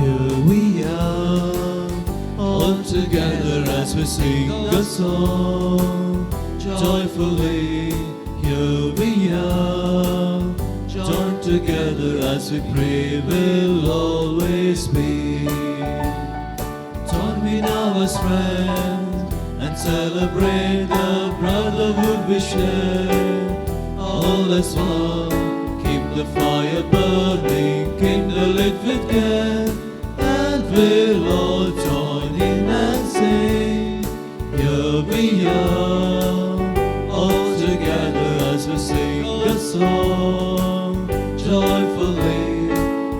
Here we are, all together as we sing a song. Joyfully, here we are, joined together as we pray, we'll always be. Join me now as friends and celebrate the brotherhood we share. All as one, keep the fire burning, kindle it with care, and we'll all join in and sing. Here we are, all together as we sing a song. Joyfully,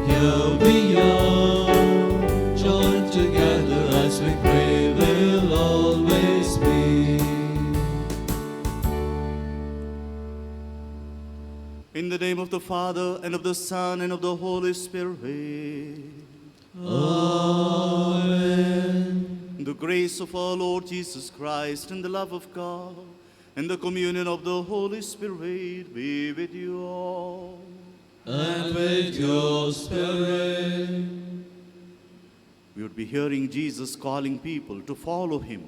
here we are, joined together as we pray, we'll always be. In the name of the Father, and of the Son, and of the Holy Spirit. Amen. The grace of our Lord Jesus Christ, and the love of God, and the communion of the Holy Spirit be with you all. And with your spirit. We would be hearing Jesus calling people to follow him.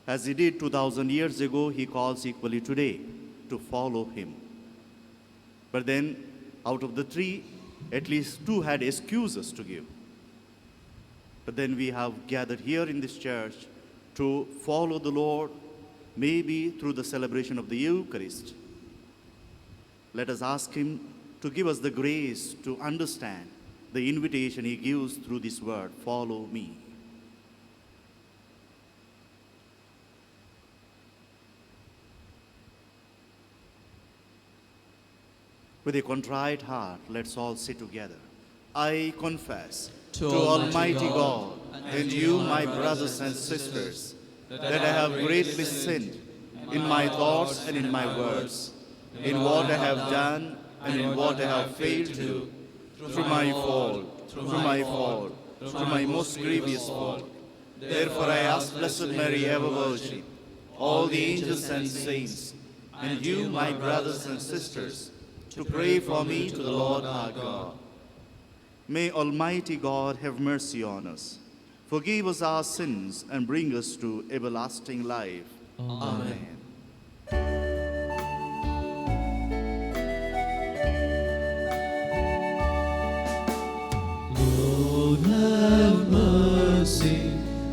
As he did 2,000 years ago, he calls equally today to follow him. But then, out of the three, at least two had excuses to give. But then we have gathered here in this church to follow the Lord, maybe through the celebration of the Eucharist. Let us ask him to give us the grace to understand the invitation he gives through this word, follow me. With a contrite heart, let's all say together, I confess to Almighty God and you, my brothers and sisters, that I have greatly sinned in my thoughts and in my words, in what I have done and in what I have failed to do, through my fault, through my fault, through my most grievous fault. Therefore I ask Blessed Mary, ever Virgin, all the angels and saints, and you, my brothers and sisters, to pray for me to the Lord our God. May Almighty God have mercy on us, forgive us our sins, and bring us to everlasting life. Amen. Lord have mercy,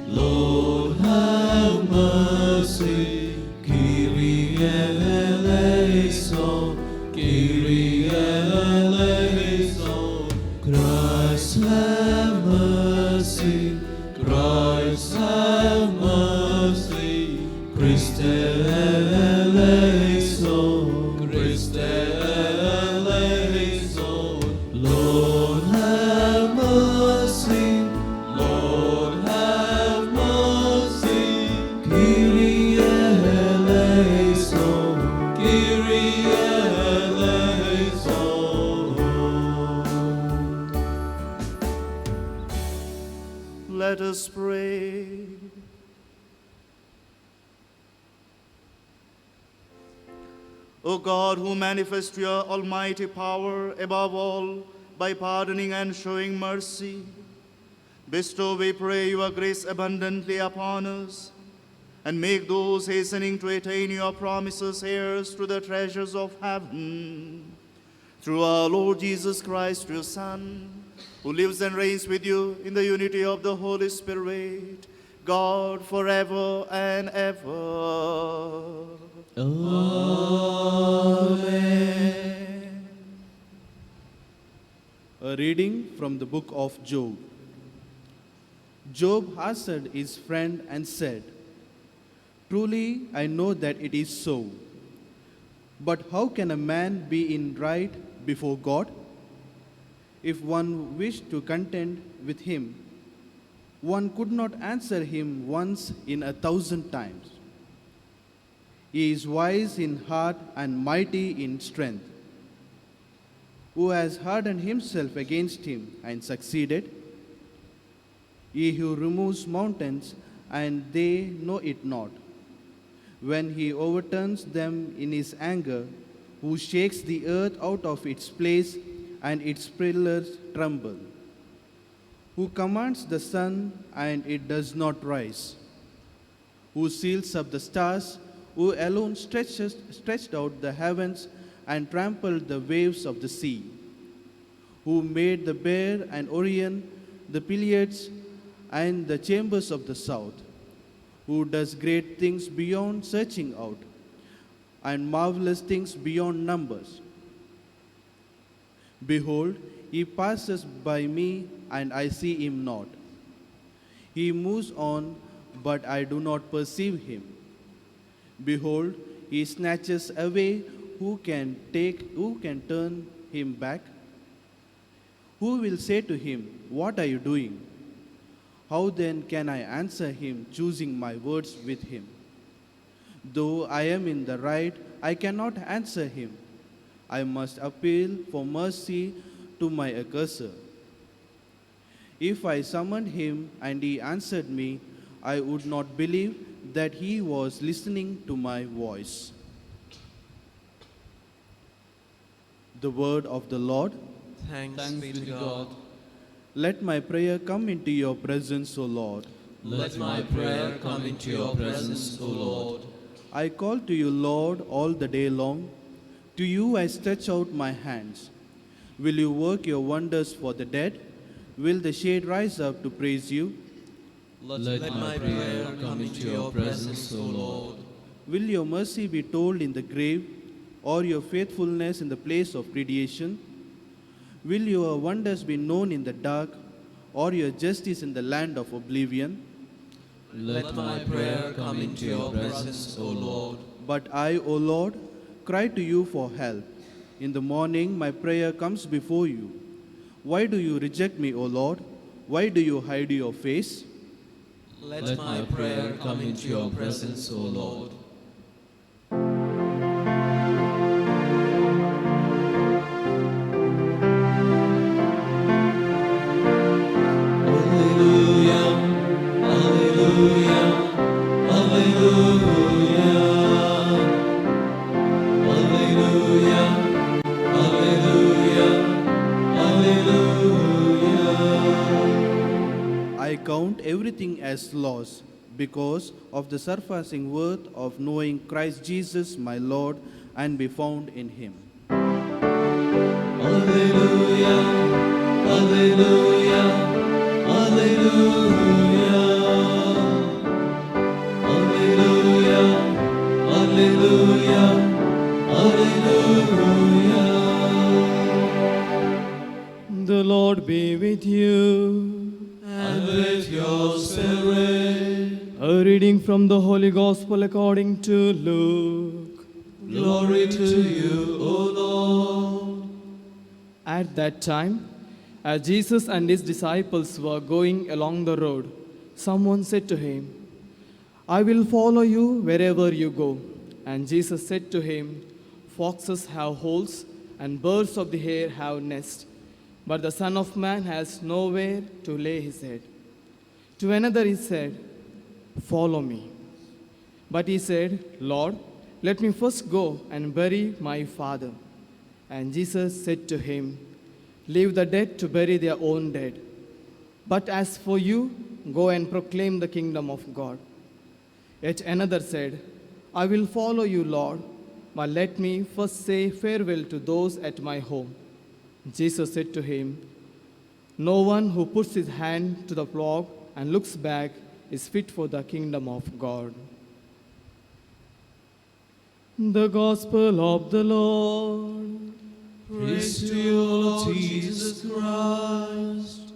Lord have mercy, Kyrie eleison, Kyrie eleison. Christ have mercy, Christ have mercy, Christe eleison, Christe eleison. Lord have mercy, Lord have mercy, Kyrie eleison, Kyrie eleison. Let us pray. O God, who manifest your almighty power above all by pardoning and showing mercy, bestow, we pray, your grace abundantly upon us, and make those hastening to attain your promises heirs to the treasures of heaven. Through our Lord Jesus Christ, your Son, who lives and reigns with you in the unity of the Holy Spirit, God forever and ever. Amen. A reading from the book of Job. Job answered his friend and said, Truly I know that it is so. But how can a man be in right before God? If one wished to contend with him, one could not answer him once in 1,000 times. He is wise in heart and mighty in strength. Who has hardened himself against him and succeeded? He who removes mountains, and they know it not. When he overturns them in his anger, who shakes the earth out of its place, and its pillars tremble. Who commands the sun and it does not rise? Who seals up the stars? Who alone stretched out the heavens and trampled the waves of the sea? Who made the Bear and Orion, the Pleiades, and the chambers of the south? Who does great things beyond searching out, and marvelous things beyond numbers? Behold, he passes by me, and I see him not. He moves on, but I do not perceive him. Behold, he snatches away. Who can turn him back? Who will say to him, What are you doing? How then can I answer him, choosing my words with him? Though I am in the right, I cannot answer him. I must appeal for mercy to my accuser. If I summoned him and he answered me, I would not believe that he was listening to my voice. The word of the Lord. Thanks be to God. Let my prayer come into your presence, O Lord. Let my prayer come into your presence, O Lord. I call to you, Lord, all the day long. To you I stretch out my hands. Will you work your wonders for the dead? Will the shade rise up to praise you? Let my prayer come into your presence, O Lord. Will your mercy be told in the grave, or your faithfulness in the place of perdition? Will your wonders be known in the dark, or your justice in the land of oblivion? Let my prayer come into your presence, O Lord. But I, O Lord, cry to you for help. In the morning my prayer comes before you. Why do you reject me, O Lord? Why do you hide your face? Let my prayer come into your presence, O Lord. Alleluia, alleluia, alleluia. Alleluia, alleluia, alleluia. I count everything as loss because of the surpassing worth of knowing Christ Jesus my Lord and be found in him. Alleluia, alleluia, alleluia. Alleluia, alleluia, alleluia. The Lord be with you. And with your spirit. A reading from the Holy Gospel according to Luke. Glory to you, O Lord. At that time, as Jesus and his disciples were going along the road, someone said to him, I will follow you wherever you go. And Jesus said to him, Foxes have holes and birds of the air have nests, but the Son of Man has nowhere to lay his head. To another he said, Follow me. But he said, Lord, let me first go and bury my father. And Jesus said to him, Leave the dead to bury their own dead. But as for you, go and proclaim the kingdom of God. Yet another said, I will follow you, Lord, but let me first say farewell to those at my home. Jesus said to him, No one who puts his hand to the plow and looks back is fit for the kingdom of God. The Gospel of the Lord. Praise to you, Lord Jesus Christ.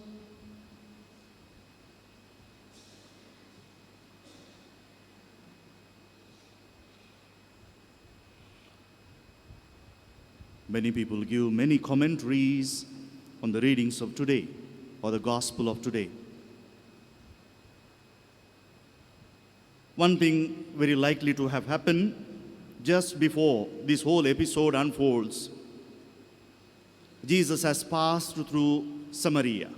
Many people give many commentaries on the readings of today or the gospel of today. One thing very likely to have happened just before this whole episode unfolds, Jesus has passed through Samaria,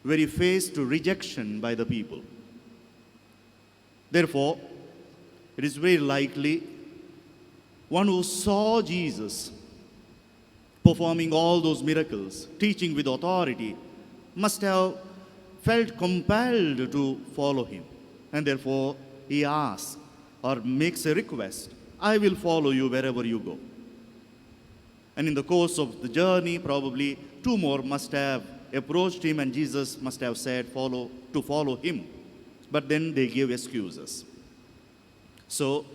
where he faced rejection by the people. Therefore, it is very likely one who saw Jesus performing all those miracles, teaching with authority, must have felt compelled to follow him. And therefore, he asks or makes a request, I will follow you wherever you go. And in the course of the journey, probably two more must have approached him, and Jesus must have said to follow him. But then they give excuses. So,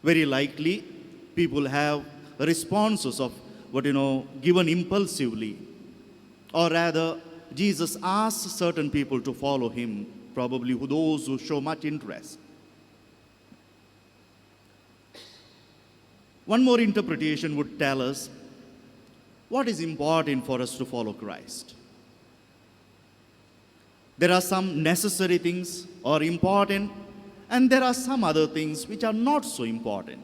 very likely, people have responses of given impulsively. Or rather, Jesus asks certain people to follow him, probably those who show much interest. One more interpretation would tell us what is important for us to follow Christ. There are some necessary things or important, and there are some other things which are not so important.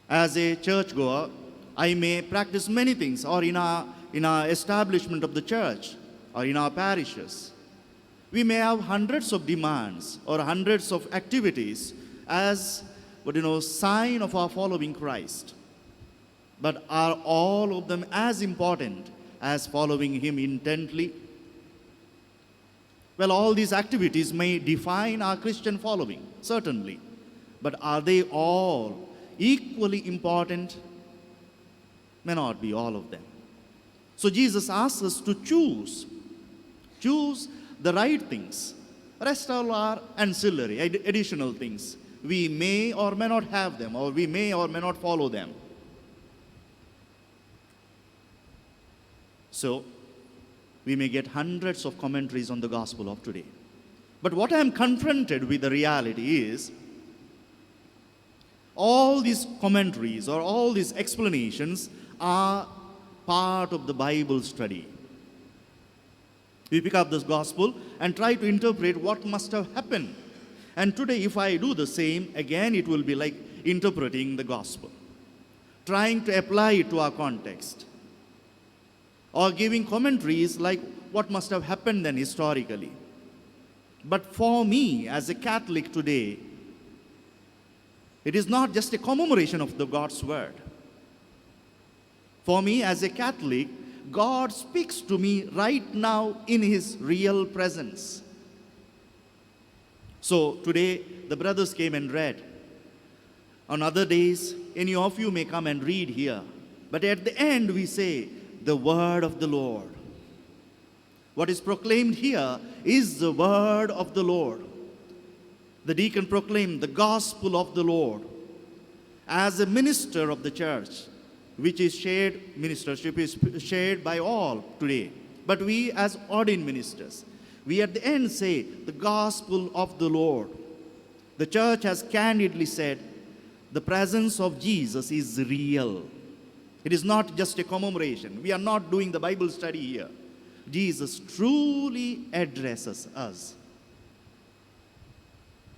As a churchgoer, I may practice many things, or in our establishment of the church, or in our parishes. We may have hundreds of demands or hundreds of activities as sign of our following Christ. But are all of them as important as following him intently? Well, all these activities may define our Christian following, certainly. But are they all equally important? May not be all of them. So Jesus asks us to choose. Choose the right things. Rest all are ancillary, additional things. We may or may not have them, or we may or may not follow them. So, we may get hundreds of commentaries on the gospel of today. But what I am confronted with the reality is, all these commentaries or all these explanations are part of the Bible study. We pick up this gospel and try to interpret what must have happened. And today, if I do the same, again it will be like interpreting the gospel, trying to apply it to our context, or giving commentaries like what must have happened then historically. But for me, as a Catholic today, it is not just a commemoration of the God's word. For me, as a Catholic, God speaks to me right now in his real presence. So today, the brothers came and read. On other days, any of you may come and read here. But at the end, we say, the word of the Lord. What is proclaimed here is the word of the Lord. The deacon proclaimed the gospel of the Lord. As a minister of the church, which is shared, ministership is shared by all today. But we as ordained ministers, we at the end say, the gospel of the Lord. The church has candidly said, the presence of Jesus is real. It is not just a commemoration. We are not doing the Bible study here. Jesus truly addresses us.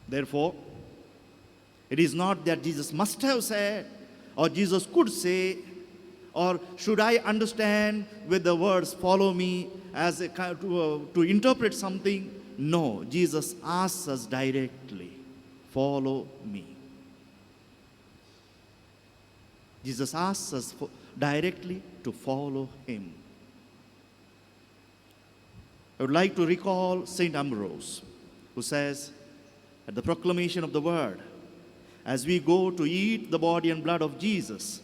Therefore, it is not that Jesus must have said, or Jesus could say, or should I understand with the words, follow me, as to interpret something. No, Jesus asks us directly, follow me. Jesus asks us directly to follow him. I would like to recall St. Ambrose, who says, at the proclamation of the word, as we go to eat the body and blood of Jesus,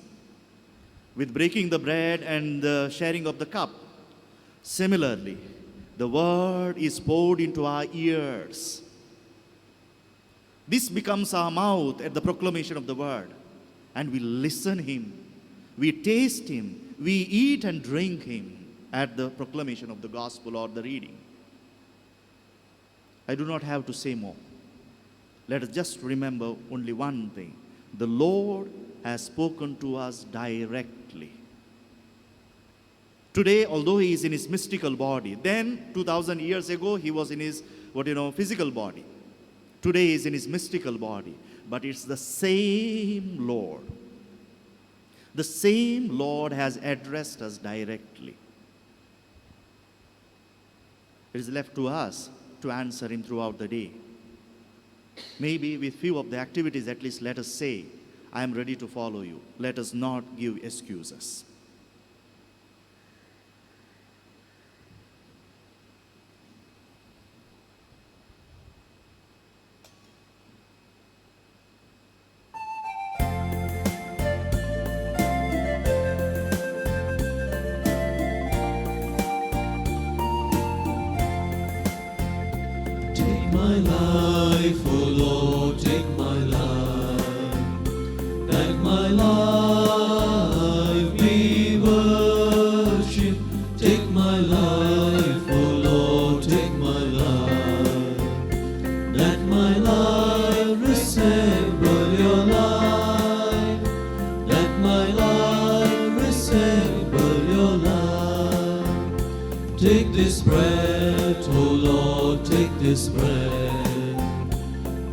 with breaking the bread and the sharing of the cup, similarly, the word is poured into our ears. This becomes our mouth at the proclamation of the word. And we listen him, we taste him, we eat and drink him at the proclamation of the gospel or the reading. I do not have to say more. Let us just remember only one thing. The Lord has spoken to us directly. Today, although he is in his mystical body, then 2,000 years ago, he was in his, physical body. Today he is in his mystical body. But it's the same Lord. The same Lord has addressed us directly. It is left to us to answer him throughout the day. Maybe with few of the activities, at least let us say, I am ready to follow you. Let us not give excuses. my life, O Lord, take my life, that my life be worship. Take my life, O Lord, take my life, that my life resemble your life, that my life resemble your life. Take this bread, O Lord, take this bread,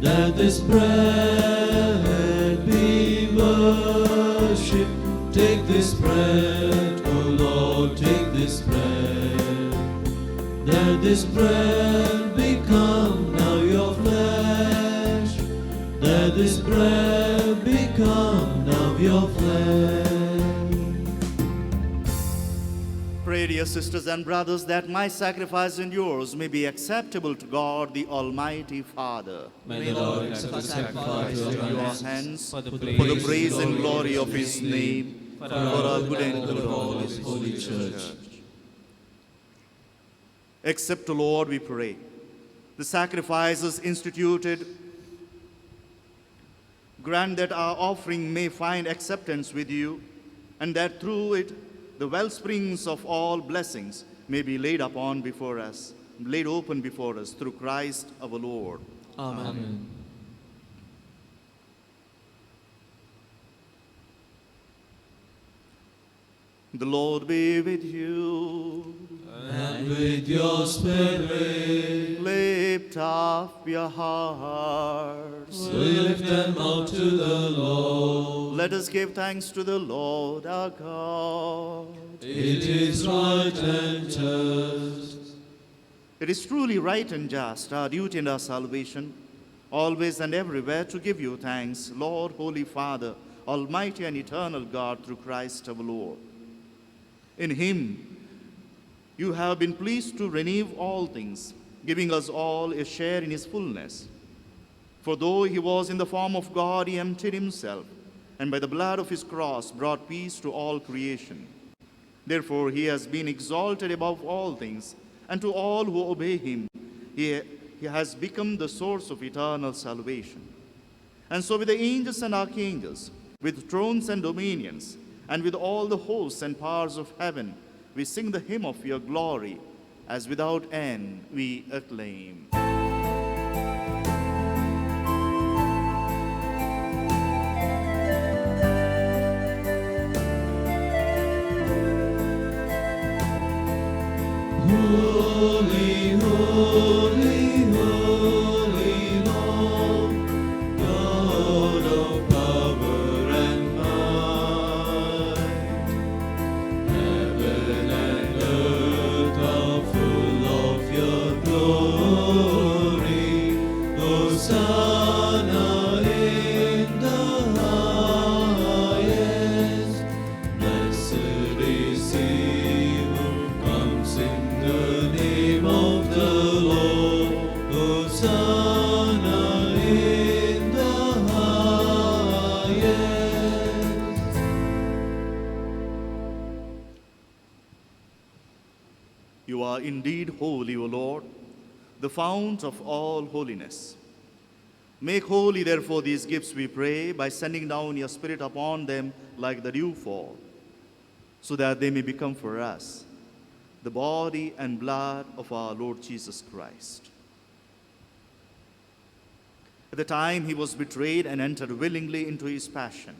that this bread be worship. Take this bread, O Lord, take this bread, that this bread become now your flesh, that this bread become now your flesh. Pray, dear sisters and brothers, that my sacrifice and yours may be acceptable to God, the Almighty Father. May the Lord accept the sacrifice of In your your hands, for the for the praise and glory of his name, for our good and good of all his holy church. Accept, O Lord, we pray, the sacrifices instituted. Grant that our offering may find acceptance with you, and that through it the wellsprings of all blessings may be laid open before us through Christ our Lord. Amen. The Lord be with you. And with your spirit. Lift up your hearts. We lift them up to the Lord. Let us give thanks to the Lord our God. It is right and just. It is truly right and just, our duty and our salvation, always and everywhere to give you thanks, Lord, Holy Father, Almighty and eternal God, through Christ our Lord. In him you have been pleased to renew all things, giving us all a share in his fullness. For though he was in the form of God, he emptied himself, and by the blood of his cross brought peace to all creation. Therefore he has been exalted above all things, and to all who obey him, he has become the source of eternal salvation. And so with the angels and archangels, with thrones and dominions, and with all the hosts and powers of heaven, we sing the hymn of your glory, as without end we acclaim. Holy, holy, holy Lord, God of power and might. Heaven and earth are full of your glory. Hosanna in the highest. Blessed is he who comes in the name of the Lord. Hosanna in the highest. You are indeed holy, O Lord, the fount of all holiness. Make holy, therefore, these gifts, we pray, by sending down your Spirit upon them like the dewfall, so that they may become for us the body and blood of our Lord Jesus Christ. At the time he was betrayed and entered willingly into his passion,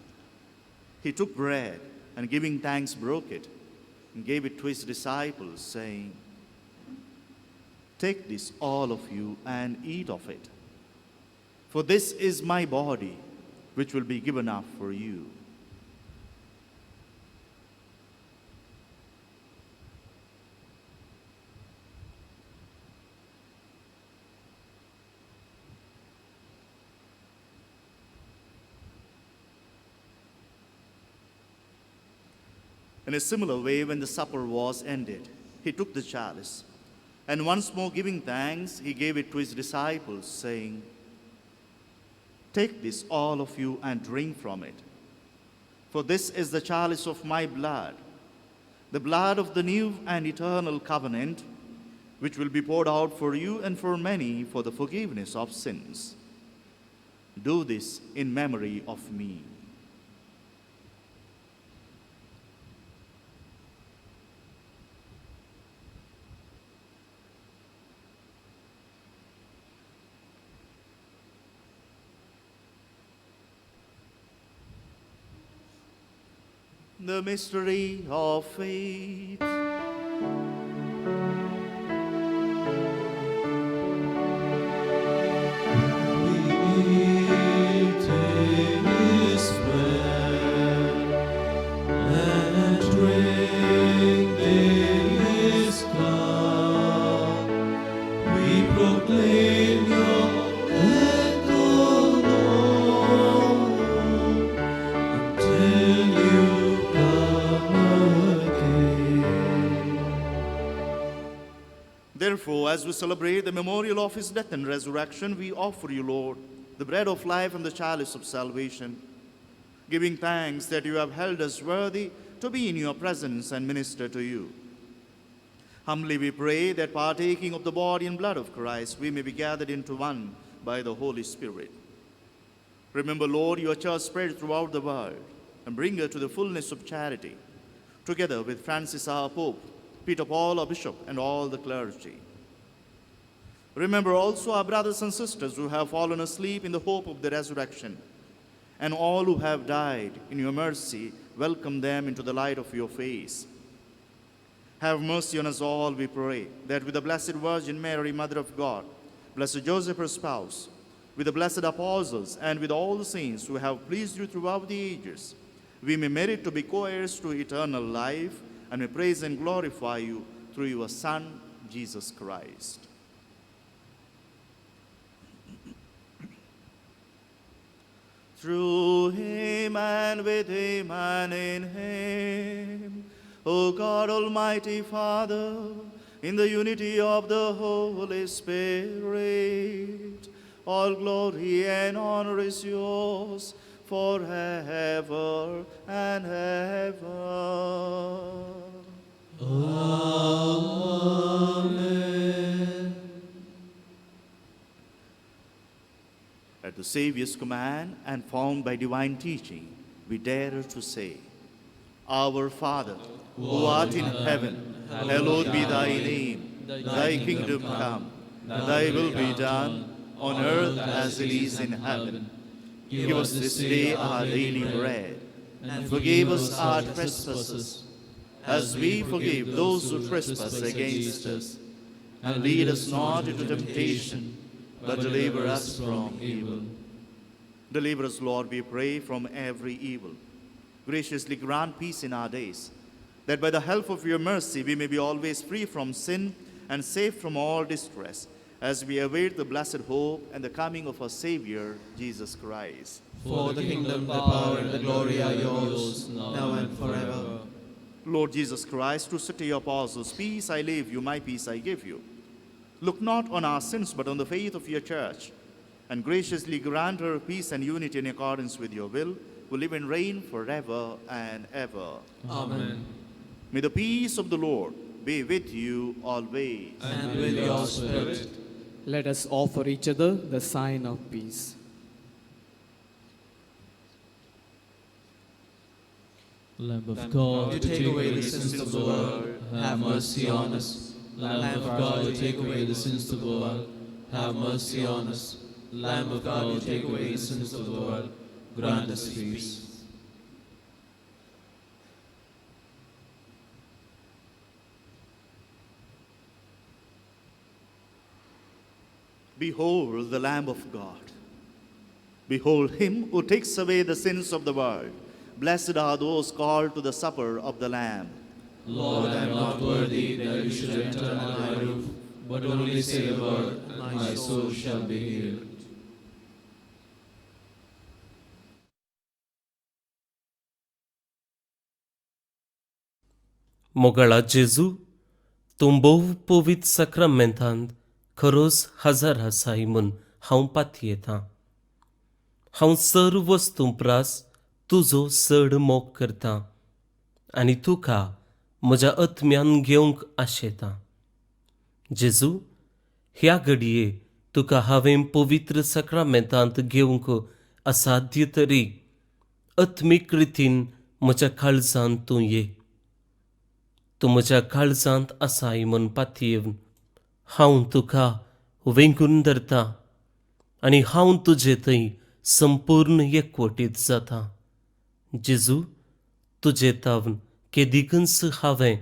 he took bread and, giving thanks, broke it and gave it to his disciples, saying, "Take this, all of you, and eat of it. For this is my body, which will be given up for you." In a similar way, when the supper was ended, he took the chalice, and once more giving thanks, he gave it to his disciples, saying, "Take this, all of you, and drink from it. For this is the chalice of my blood, the blood of the new and eternal covenant, which will be poured out for you and for many for the forgiveness of sins. Do this in memory of me. The mystery of faith. We eat this bread and drink this cup. We proclaim your death, O Lord, until you come again. Therefore, as we celebrate the memorial of his death and resurrection, we offer you, Lord, the bread of life and the chalice of salvation, giving thanks that you have held us worthy to be in your presence and minister to you. Humbly we pray that, partaking of the body and blood of Christ, we may be gathered into one by the Holy Spirit. Remember, Lord, your church spread throughout the world, and bring her to the fullness of charity, together with Francis our Pope, Peter Paul our Bishop, and all the clergy. Remember also our brothers and sisters who have fallen asleep in the hope of the resurrection, and all who have died. In your mercy, welcome them into the light of your face. Have mercy on us all, we pray, that with the Blessed Virgin Mary, Mother of God, Blessed Joseph, her spouse, with the blessed apostles, and with all the saints who have pleased you throughout the ages, we may merit to be co-heirs to eternal life, and may praise and glorify you through your Son, Jesus Christ. Through him and with him and in him, O God, Almighty Father, in the unity of the Holy Spirit, all glory and honor is yours forever and ever. Amen. At the Savior's command and formed by divine teaching, we dare to say, Our Father, who art in heaven, hallowed be thy name. Thy kingdom come, thy will be done, on earth as it is in heaven. Give us this day our daily bread, and forgive us our trespasses, as we forgive those who trespass against us. And lead us not into temptation, but deliver us from evil. Deliver us, Lord, we pray, from every evil. Graciously grant peace in our days, that by the help of your mercy we may be always free from sin and safe from all distress, as we await the blessed hope and the coming of our Savior, Jesus Christ. For the kingdom, the power, and the glory are yours, now and forever. Lord Jesus Christ, who said to your apostles, Peace I leave you, my peace I give you. Look not on our sins, but on the faith of your church, and graciously grant her peace and unity in accordance with your will, who live and reign forever and ever. Amen. May the peace of the Lord be with you always. And with your spirit. Let us offer each other the sign of peace. Lamb of God, you take away the sins of the world, have mercy on us. Lamb of God, you take away the sins of the world, have mercy on us. Lamb of God, you take away the sins of the world, grant us peace. Behold the Lamb of God. Behold him who takes away the sins of the world. Blessed are those called to the supper of the Lamb. Lord, I am not worthy that you should enter under my roof, but only say the word, and my soul shall be healed. मोगाळा जेजू तूं भोव पवित्र साक्रामेंतांत खरोच हजर आसाय म्हूण हांव पातयेतां. हांव सर्व वस्तूं प्रास तुजो चड मोग करतां आनी तुका म्हज्या आत्म्यान घेवंक आशेतां. जेजू, ह्या घडये तुका हांवें पवित्र साक्रामेंतांत घेवंक असाध्य तरी आत्मीक रितीन म्हज्या काळजांत तूं ये. तूं म्हज्या काळजांत आसाय म्हूण पातयेवन हांव तुका वेंगून धरता आनी हांव तुजे थंय संपूर्ण एकवटीत जाता. जेजू, तुजे तावन केदिकूच हांवें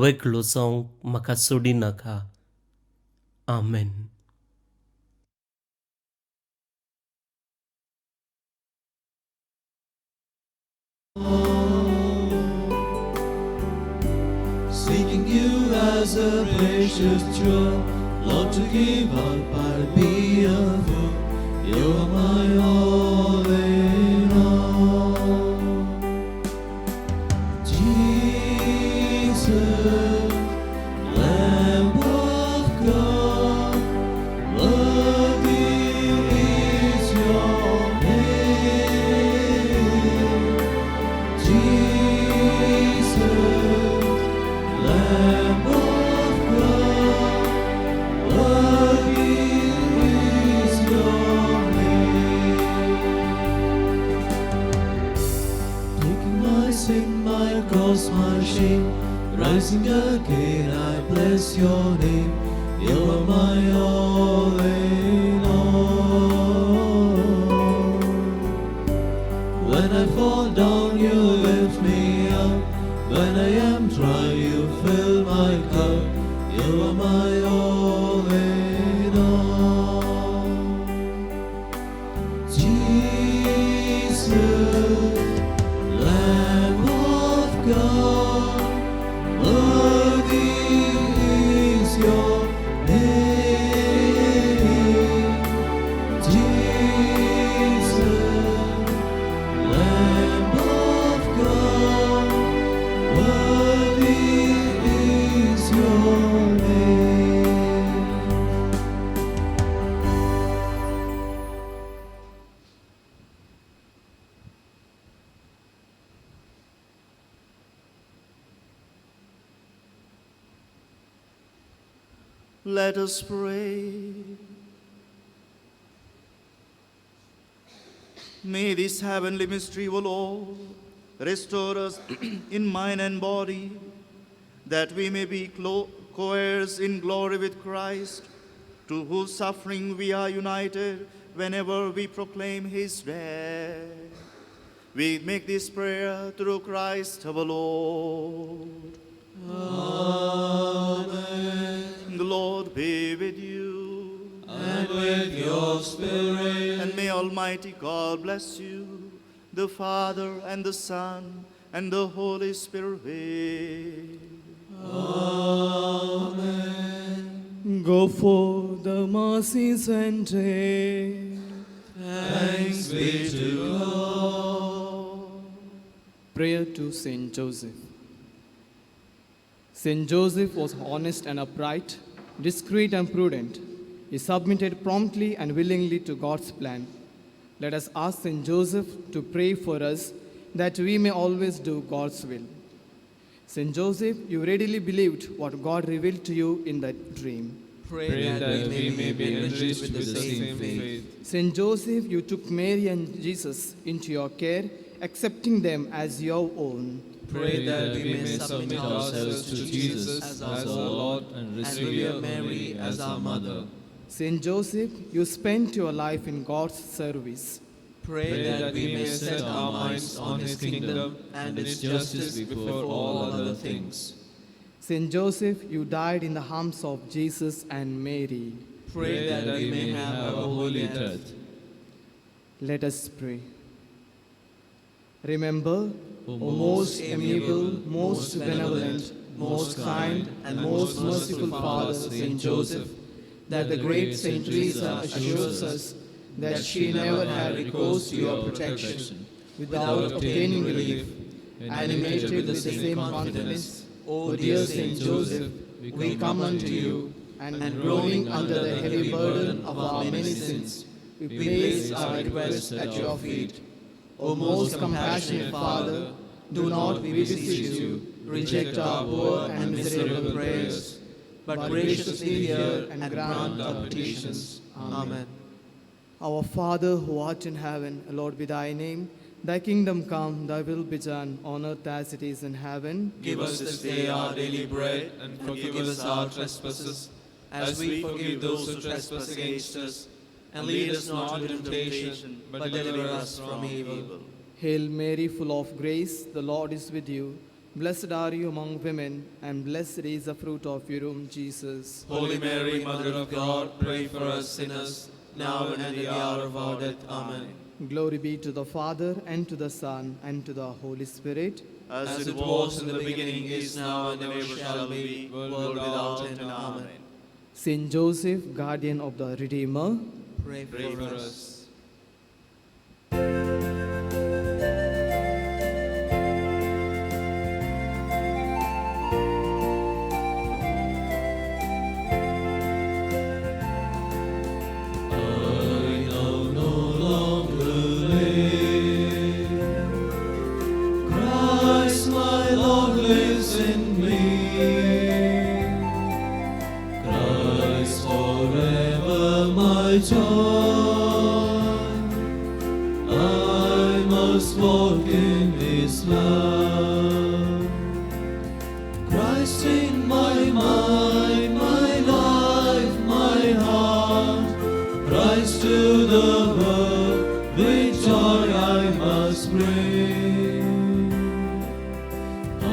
वेगळो जावंक म्हाका सोडिनाका. आमेन. Seeking you as a precious jewel, Lord, to give up, I'd be a fool. You are my all in all. Jesus, Lamb of God, worthy is your name. Jesus, Lamb of God, worthy is your name. Taking my sin, my cross, my shame, rising again, I bless your name. You are my all in all. When I fall down, you lift me up. When I am dry, you fill my cup. You are my all in all. Jesus, Lamb of God, worthy is your name. Jesus, Lamb of God, worthy is your name. Let us pray. May this heavenly mystery, O Lord, restore us in mind and body, that we may be co-heirs in glory with Christ, to whose suffering we are united whenever we proclaim his death. We make this prayer through Christ our Lord. Amen. The Lord be with you. And with your spirit. And may Almighty God bless you, the Father and the Son and the Holy Spirit. Amen. Go for the mercies and day. Thanks be to God. Prayer to Saint Joseph. Saint Joseph was honest and upright, discreet and prudent. He submitted promptly and willingly to God's plan. Let us ask Saint Joseph to pray for us that we may always do God's will. Saint Joseph, you readily believed what God revealed to you in that dream. Pray that we may be enriched with the same faith. Saint Joseph, you took Mary and Jesus into your care, accepting them as your own. Pray that we may submit ourselves to Jesus as our Lord and revere Mary as our mother. Saint Joseph, you spent your life in God's service. Pray that we may set our minds on His kingdom and its justice before all other things. Saint Joseph, you died in the arms of Jesus and Mary. Pray that we may have a holy death. Let us pray. Remember, O most amiable, most benevolent, most kind, and most merciful Father, Saint Joseph, that the great Saint Teresa assures us that she never had recourse to your protection without obtaining relief. Animated with the same confidence, O dear Saint Joseph, we come unto you, and groaning under the heavy burden of our many sins, we place our requests at your feet. O most compassionate Father, do not, we beseech you, reject our poor and miserable prayers, but graciously hear and grant our petitions. Amen. Our Father who art in heaven, hallowed be thy name. Thy kingdom come, thy will be done, on earth as it is in heaven. Give us this day our daily bread, and forgive us our trespasses, as we forgive those who trespass against us. And lead us not into temptation, but deliver us from evil. Hail Mary, full of grace, the Lord is with you. Blessed are you among women, and blessed is the fruit of your womb, Jesus. Holy Mary, Mother of God, pray for us sinners, now and at the hour of our death. Amen. Glory be to the Father, and to the Son, and to the Holy Spirit. As it was in the beginning, is now, and ever shall be, world without end. Amen. Saint Joseph, guardian of the Redeemer, pray for us. I now no longer live. Christ my Lord lives in me. Christ forever my joy. I must walk in His love. Christ in my mind, my life, my heart. Christ to the world, with joy I must bring. I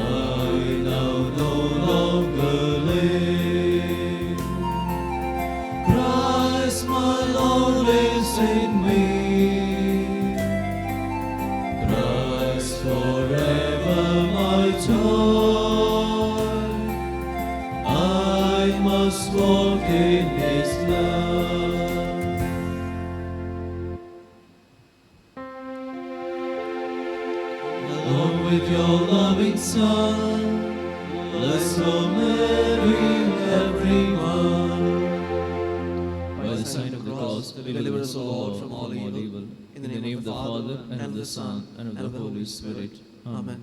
now no longer live. Christ my Lord lives in me. Christ forever my joy. I must walk in His love. Along with your loving Son, bless, O Mary, everyone. By the sign of the cross, deliver us, O Lord, from all evil. In the name of the Father, and of the Son, and of the Holy Spirit. Amen.